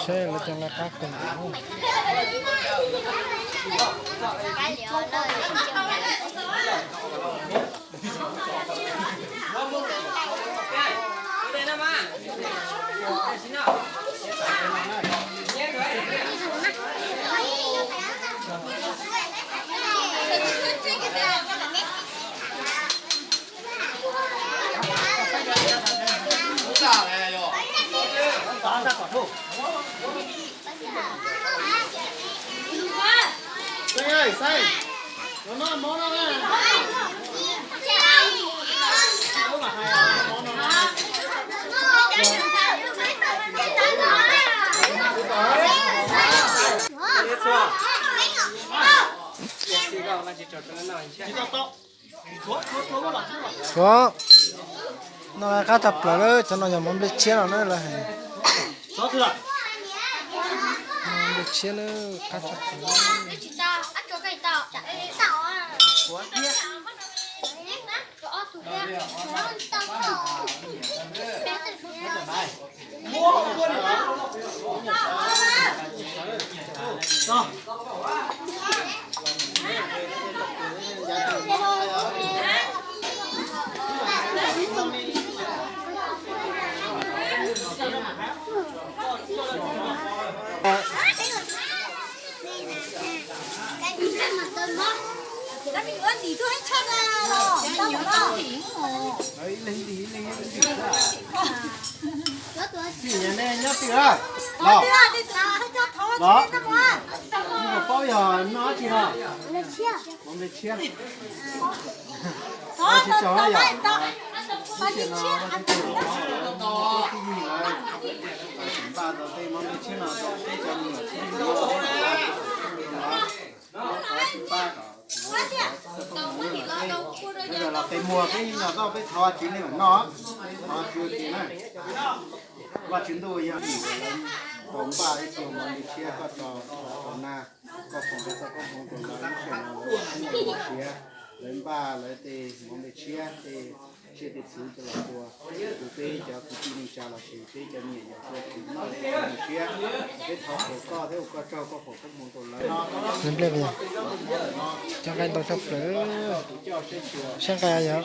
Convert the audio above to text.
Seb lawv cov nqaij qab kawg nkaus. Tshuav, noj qab tag plaws lawm, cov no yog mov nplej tshiab no na lawv hais. Mov nplej tshiab na, qab tag plaws. Ib leeg ib ntsis, ib leeg ib ntsis. Sim nyog nej nyob twg a? Los, los, nej puas paub yog noj dab tsi no? Mov nplej tshiab. Tsis tau yom. Ib sim no no tsis tau txuj yig lawv npaj tau tej mov nplej tshiab no rau peb cov me nyuam txhua tus. Tsis pab kom los qe muag peb nyuam toj, peb thov tsis nej mam noj, thov tsis ua ke na. Vaj tswv ntuj yog nim lawv tau npaj ib tug mov nplej tshiab koj tso rau na, koj foom koj txoj koob hmoov rau lawv, lub sij hawm no lawv siav, lawv npaj lawv tej mov nplej tshiab, tej tsiaj tej txhu coj los tua, tus peb cov kwv tij neej tsa los sis peb cov me nyuam yaus tuaj tsis noj mov nplej tshiab, peb thov foom koj thiab ua koj tsaug koj foom koob hmoov rau lawv no. Cov nqaij ntau tshaj plaws, saib nqaij yog.